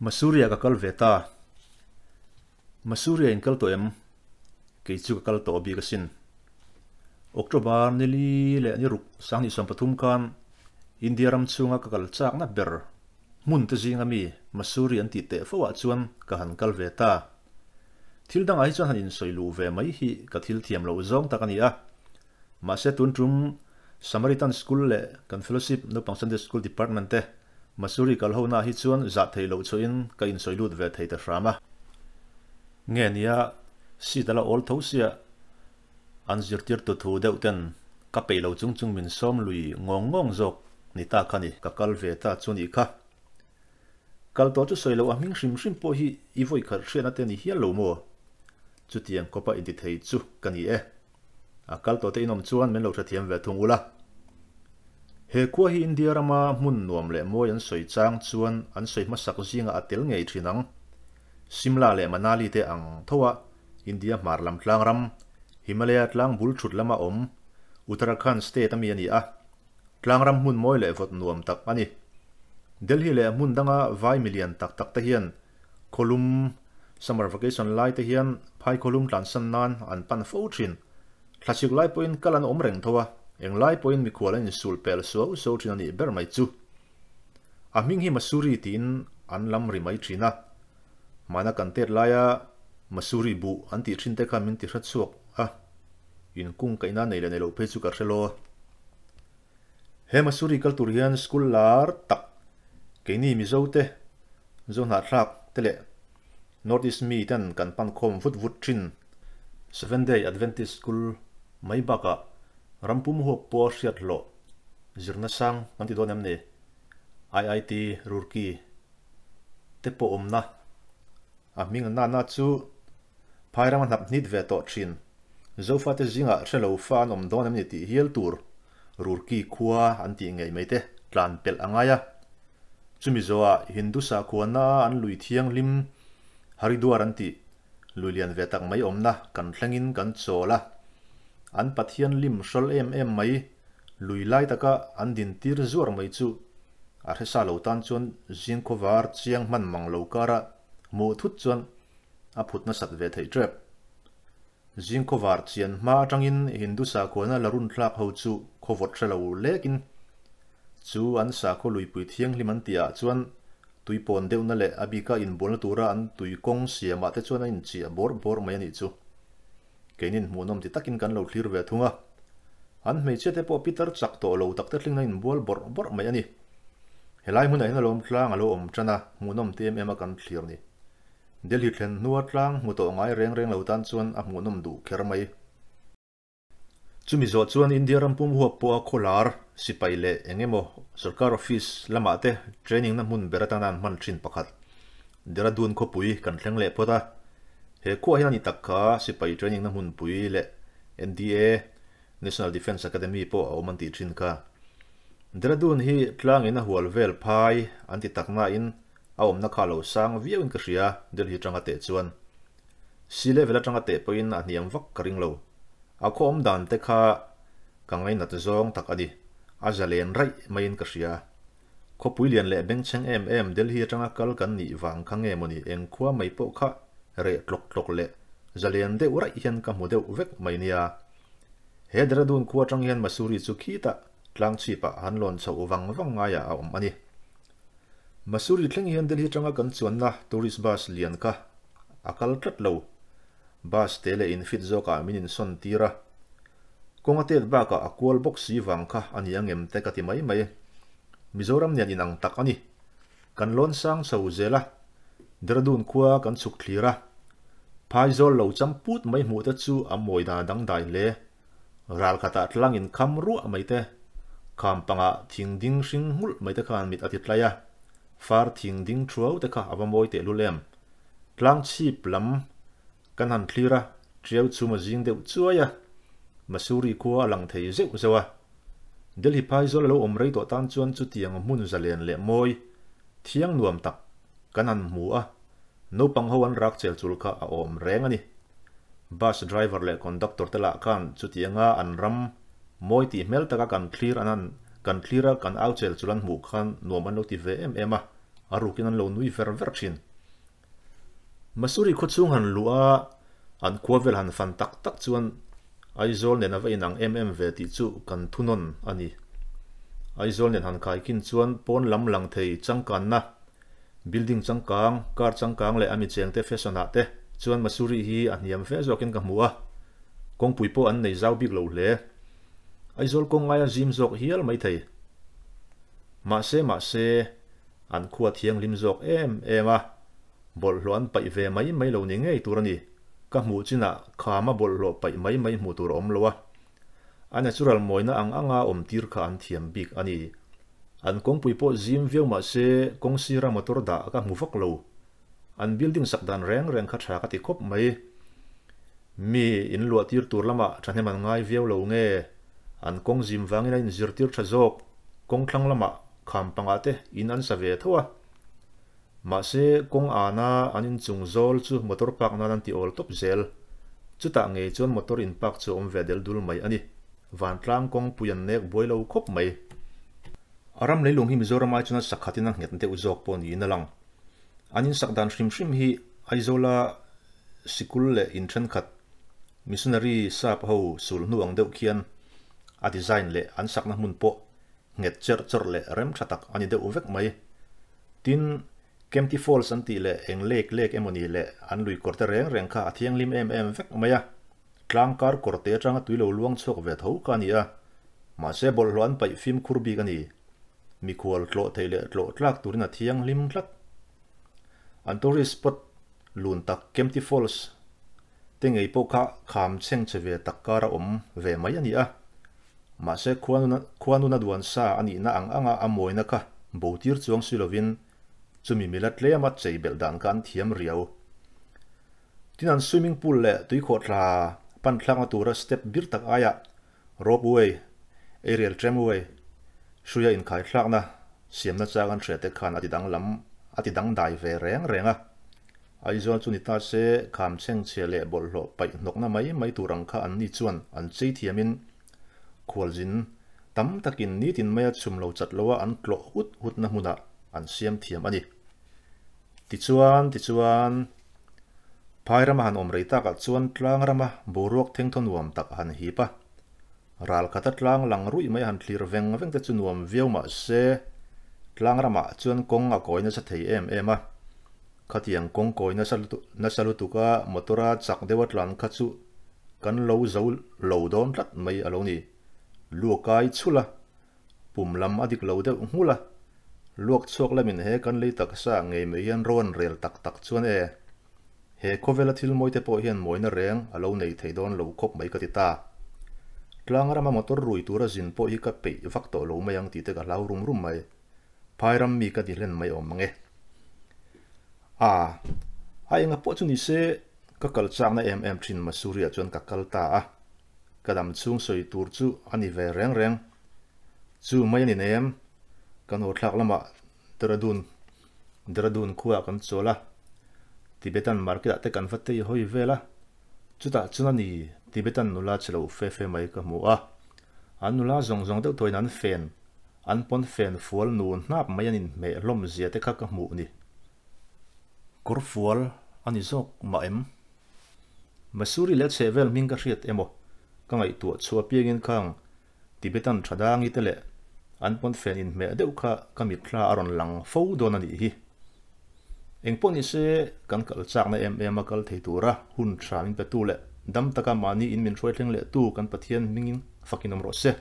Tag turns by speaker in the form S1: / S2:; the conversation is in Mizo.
S1: Masuria ka kal ve ta. Masuria in kal tawh em? Kei chu ka kal tawh bik asin. October ni li leh ni ruk 2013 khan India ram chhunga ka kal chakna ber hmun te zinga mi Masuri an tih teh fo ah chuan ka han kal ve ta. Thil dangah hi chuan han insawi luh ve mai hi ka thil thiam loh zawng tak a ni a. Mahse tun tum Samaritan School leh kan Fellowship Naupang Sunday School Department te Masuri kal ho naah hi chuan zah theih loh chhuahin ka insawi lut ve thei ta hram a. Nge nia seat a la awl tho sia an zirtirtu thu deuh ten ka peih lo chung chung min sawm lui ngawng ngawng zawk ni ta kha ni ka kal ve ta chu nih kha. Kal tawh chu sawi loh a hming hrim hrim pawh hi i vawi khat hriatna te ni hial lo maw? Chutiang kawpa inti thei chu ka ni e. A kal tawh te inawm chuan min lo hrethiam ve thung ula. He khua hi India rama hmun nuam leh mawi an sawi chang chuan an sawi hmasak zingah a tel ngei thin ang. Simla leh Manali te ang tho a India hmar lam tlang ram, Himalaya tlang bul thut lama awm, Uttarakhand state ami a ni a. Tlang ram hmun mawi leh vawt nuam tak a ni. Delhi leh hmun danga vai milian tak tak te hian Khawlum, Summer vacation lai te hian phai khawlum tlansan nan an pan fo thin. Thlasik lai pawhin kal an awm reng tho a, eng lai pawhin mikhual an insul pel suau suau thin a nih ber mai chu. A hming hi Masuri tiin an lam ri mai thin a. Hmana kan tet laia Masuri buh an tih thin te kha min ti hre chhuak a, inkung kaihna nei leh nei loh phei chu ka hre lo. He Masuri kal tur hian school lar tak keini Mizo te, Zohnahthlak te leh North East mi ten kan pan khawm vut vut thin. Seventh Day Adventist School mai bakah rampum huap pawh a hriat hlawh zirna sang kan ti dawn em ni? IIT Roorkee te pawh awmna a hming an nana chu Phai rama hnap hnit ve tawh thin. Zofate zingah hre lo fa an awm dawn em ni tih hial tur Roorkee khua an tih ngei mai te tlan pelh a ngai a. Chumi zawhah Hindu sakhuana an lui thianghlim Haridwar an tih lui lian ve tak mai awmna kan thlengin kan chawl a. An Pathian lim hrawl em em mai lui lai taka an din tir zuar mai chu a hresa lo tan chuan zing khawvar chiang hman mang lo kara hmuh thut chuan a phut nasat ve theih tep. Zing khawvar chian hma atangin Hindu sakhuana la run thlak ho chu khawvawt hre lo lekin chu an sakhaw luipui thianghlim an tihah chuan tuipawn deuhna leh a bika inbualna tura an tui kawng siamah te chuan a inchiah bawrh bawrh mai a nih chu. Keinin hmuhnawm ti takin kan lo thlir ve thung a. An hmeichhia te pawh pitar chak tawh lo tak te thlengin a inbual bawrh bawrh mai a ni. Helai hmunah hian alawm tlang a lo awm tan a, hmuhnawm ti em em a kan thlir ni. Delhi thlen hnua tlang hmu tawh ngai reng reng lo tan chuan a hmuhnawm duh kher mai. Chumi zawh chuan India ram pum huap pawha khawlar, sipai leh eng emaw sorkar office lamah te training na hmun ber atana an hman thin pakhat Dehradun khawpui kan thleng leh phawt a. He khuah hian a ni tak kha sipai training na hmunpui leh NDA, National Defence Academy, pawh a awm an tih thin kha. Dehradun hi tlangin a hual vel phai an ti tak nain A awmna kha a lo sang viauin ka hria, Delhi atanga teh chuan. Sea level atanga teh pawhin a hniam vak ka ring lo. A khaw awm dan te kha ka ngainat zawng tak a ni. A zalen raih maiin ka hria. Khawpui lian leh bengchheng em em Delhi atanga kal kan nih vang kha nge mawni eng khua mai pawh kha reh tlawk tlawk leh zalen deuh raih hian ka hmu deuh vek mai nia. He Dehradun khua atang hian Masuri chu khitah tlangchhipah han lawn chhoh vang vang ngaiah a awm a ni. Masuri thleng hian Delhi atanga kan chuanna tourist bus lian kha a kal tlat lo. Bus te leh in fit zawkah min insawn tir a. Kawng a tet bakah a kual bawk si vang kha a ni angem te ka ti mai mai. Mizoram nen inang tak a ni. Kan lawn sang chho zel a, Dehradun khua kan chhuk thlir a. Phaizawl lo cham put mai hmuh te chu a mawi dan a dangdai hle. Ral khatah tlang in kham ruah mai te, kham pangah thing ding hring nghulh mai te khan mit a ti tlai a, far thing ding thuau te kha a va mawi tehlul em. Tlang chhip lam kan han thlir a, tiau chhum a zing deuh chuai a, Masuri khua a lang thei zeuh zeuh a. Delhi phaizawl a lo awm rei tawh tan chuan chutiang hmun zalen leh mawi thiang nuam tak kan han hmu a, Naupang ho an rak chel chul kha a awm reng a ni. Bus driver leh conductor te lah khan chutianga an ram mawi tih hmel taka kan thlir an han kan thlir a kan au chel chul an hmuh khan nuam an lo ti ve em em a. A rukin an lo nui ver ver thin. Masuri khawchhung han luh a, an khua vel han fan tak tak chuan Aizawl nen a va inang em em ve tih chu kan thunawn a ni. Aizawl nen han kaikin chuan pawn lam lang thei changkanna, building changkang, car changkang leh a mi chengte fashion ah te chuan Masuri hi a hniam fe zawkin ka hmu a, kawngpui pawh an nei zau bik lo hle. Aizawl kawng ngaia zim zawk hial mai thei. Mahse mahse, an khua thianghlim zawk em em a, bawlhhlawh an paih ve mai mai lo ni ngei tur a ni. Ka hmuh chinah khama bawlhhlawh paih mai mai hmuh tur a awm lo a, a natural mawina ang anga awm tir kha an thiam bik a ni. An kawngpui pawh zim viau mah se kawng sira motor dah ka hmu vak lo. An building sak dan reng reng kha tha ka ti khawp mai. Mi in luah tir tur lamah thahnem an ngai viau lo nge? An kawng zim vangin a inzirtir tha zawk, kawng thlang lamah kham pangah te in an sa ve tho a. Mahse kawng ana an inchung zawl chu motor park nan an ti awl tawp zel. Chutah ngei chuan motor in park chu a awm ve del dul mai a ni. Vantlang kawngpui an nek buai lo khawp mai. A ram leilung hi Mizoram ai chuan a sakhatin a nghet deuh zawk pawh niin a lang. An insak dan hrim hrim hi Aizawla sikul leh in thenkhat missionary sap ho sul hnu ang deuh khian a design leh an sakna hmun pawh nghet cherh chawrh leh rem tha tak a ni deuh vek mai. Tin, Kempty Falls an tih leh eng lake lake emawni leh an lui kawrte reng reng kha a thianghlim em em vek mai a, tlang kar kawrte atanga tui lo luang chhuak ve tho kha a ni a, mahse bawlhhlawh an paih fimkhur bik a ni. Mikhual tlawh theih leh tlawh tlak turin a thianghlim tlat. An tourist spot lun tak Kempty Falls te ngei pawh kha kham chheng che ve tak kar a awm ve mai a ni a. Mahse khuanuna duan sa a nihna ang anga a mawina kha bo tir chuang si lovin chumi mila tlema chei belh dan kha an thiam riau. Tin an swimming pool leh tuikhawhthla pan thlakna tura step bir tak aiah Ropeway, Aerial Tramway, hruia inkhaithlakna siamna chang an hriat te khan a ti danglam a ti dangdai ve reng reng a. Aizawl chu ni ta se kham chhengchhia leh bawlhhlawh paih hnawkna mai mai tur ang kha an ni chuan an chei thiamin khualzin tam takin nitin maia chhum lo chat loa an tlawh hut hutna hmunah an siam thiam a ni. Tichuan, tichuan, phai rama han awm rei takah chuan tlang rama boruak thengthaw nuam tak a han hip a. Ral khata tlang lang ruih mai a han thlir veng veng te chu nuam viau mah se, tlang ramah chuan kawng a kawi nasa thei em em a. Khatiang kawng kawi nasa nasa lutuka motor-a chak deuha tlan kha chu kan lo zo lo dawn tlat mai a lo ni. Lu a kai chhulh a, Pum lam a dik lo deuh nghulh a, luak chhuak lamin he kan lei taksa ngei mai hian ro an rel tak tak chuan e, he khawvela thil mawi te pawh hian mawina reng a lo nei thei dawn lo khawp mai ka ti ta. Tlang rama motor rui tura zin pawh hi ka peih vak tawh lo mai ang tih te ka hlau rum rum mai. Phai ram mi ka ti hlen mai awm ang e. A, a enga pawh chu ni se, ka kal chakna em em thin Masuri ah chuan ka kal ta a. Ka dam chhung sawi tur chu a ni ve reng reng. Chu mai a ni nei em? Kan haw thlak lamah Dehradun Dehradun khuaah kan chawl a, Tibetan market ah te kan va tei hawi vel a, chutah chuan a ni Tibetan nula che lo fe fe mai ka hmu a. An nula zawng zawng deuh tawhin an fen, an pawn fen fual nu hnap mai an inhmeh hlawm zia te kha ka hmuh ni. Kawr fual a ni zawk mah em? Masuri leh chheh vel hming ka hriat emaw ka ngaihtuah chhuah piangin khang Tibetan tha dangi te leh an pawnfen inhmeh deuh kha ka mitthla a rawn lang fo dawn a nih hi. Engpawh ni se kan kal chakna em em a kal thei tura hun tha min petu leh dam taka mahni in min hruai thleng leh tu kan Pathian hmingin fakin awm rawh se.